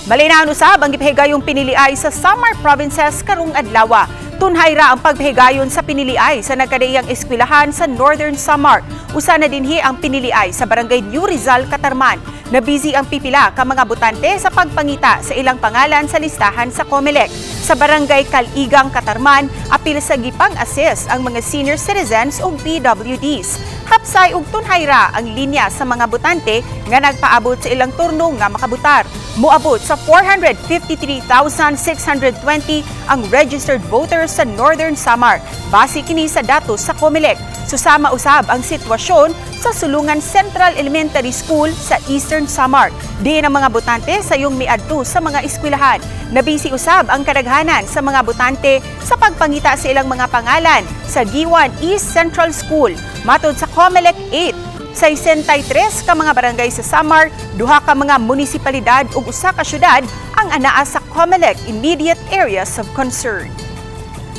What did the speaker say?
Malinaw usab ang gipahigayong piniliay sa Samar Provinces karong adlaw. Tunhay ra ang pagpahigayon sa piniliay sa nagkadaiyang eskwelahan sa Northern Samar. Usa na dinhi ang piniliay sa Barangay New Rizal, Catarman. Nabisi ang pipila ka mga botante sa pagpangita sa ilang pangalan sa listahan sa COMELEC. Sa Barangay Kaligang, Catarman, apil sa gipang-assist ang mga senior citizens ug PWDs. Hapsay ug tunhay ra ang linya sa mga botante nga nagpaabot sa ilang turno nga makabutar. Moabot sa 453,620 ang registered voters sa Northern Samar. Base kini sa datos sa COMELEC. Susama usab ang sitwasyon sa Sulungan Central Elementary School sa Eastern Samar. Diin ang mga botante sayong miadto sa mga eskwelahan. Nabisi usab ang kadaghanan sa mga botante sa pagpangita sa ilang mga pangalan sa Guiuan East Central School. Matod sa COMELEC 8, 63 ka mga barangay sa Samar, duha ka mga munisipalidad ug usa ka syudad ang anaa sa COMELEC immediate areas of concern.